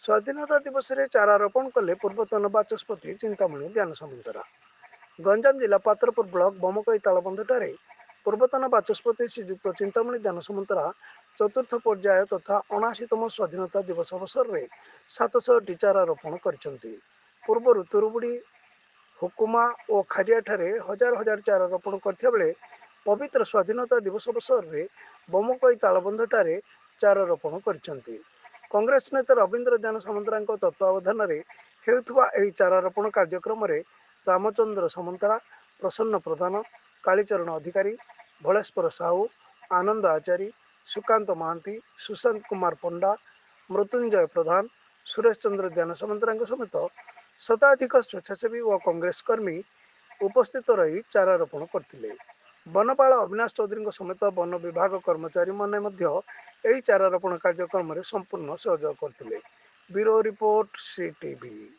ସ୍ୱାଧୀନତା ଦିବସରେ ଚାରା ରୋପଣ କଲେ ପୂର୍ବତନ ବାଚସ୍ପତି ଚିନ୍ତାମଣି ଦ୍ୟାନ ସାମନ୍ତରା। ଗଞ୍ଜାମ ଜିଲ୍ଲା ପାତ୍ରପୁର ବ୍ଲକ ବମକଇ ତାଳବନ୍ଧଠାରେ ପୂର୍ବତନ ବାଚସ୍ପତି ଶ୍ରୀଯୁକ୍ତ ଚିନ୍ତାମଣି ଦ୍ୟାନ ସାମନ୍ତରା ଚତୁର୍ଥ ପର୍ଯ୍ୟାୟ ତଥା 79ତମ ସ୍ୱାଧୀନତା ଦିବସ ଅବସରରେ 700ଟି ଚାରା ରୋପଣ କରିଛନ୍ତି। ପୂର୍ବରୁ ତୁରୁବୁଡ଼ି, ହୁକୁମା ଓ ଖାରିଆଠାରେ ହଜାର ହଜାର ଚାରା ରୋପଣ କରିଥିବା ବେଳେ ପବିତ୍ର ସ୍ୱାଧୀନତା ଦିବସ ଅବସରରେ ବମକଇ ତାଳବନ୍ଧଠାରେ ଚାରା ରୋପଣ କରିଛନ୍ତି। କଂଗ୍ରେସ ନେତା ରବୀନ୍ଦ୍ର ଦ୍ୟାନ ସାମନ୍ତରାଙ୍କ ତତ୍ତ୍ୱାବଧାନରେ ହେଉଥିବା ଏହି ଚାରା ରୋପଣ କାର୍ଯ୍ୟକ୍ରମରେ ରାମଚନ୍ଦ୍ର ସାମନ୍ତରା, ପ୍ରସନ୍ନ ପ୍ରଧାନ, କାଳୀଚରଣ ଅଧିକାରୀ, ଭଳେଶ୍ୱର ସାହୁ, ଆନନ୍ଦ ଆଚାରୀ, ସୁକାନ୍ତ ମହାନ୍ତି, ସୁଶାନ୍ତ କୁମାର ପଣ୍ଡା, ମୃତ୍ୟୁଞ୍ଜୟ ପ୍ରଧାନ, ସୁରେଶ ଚନ୍ଦ୍ର ଦ୍ୟାନ ସାମନ୍ତରାଙ୍କ ସମେତ ଶତାଧିକ ସ୍ୱେଚ୍ଛାସେବୀ ଓ କଂଗ୍ରେସ କର୍ମୀ ଉପସ୍ଥିତ ରହି ଚାରା ରୋପଣ କରିଥିଲେ। ବନପାଳ ଅବିନାଶ ଚୌଧୁରୀଙ୍କ ସମେତ ବନ ବିଭାଗ କର୍ମଚାରୀମାନେ ମଧ୍ୟ ଏହି ଚାରା ରୋପଣ କାର୍ଯ୍ୟକ୍ରମରେ ସମ୍ପୂର୍ଣ୍ଣ ସହଯୋଗ କରିଥିଲେ। Bureau report, CTV.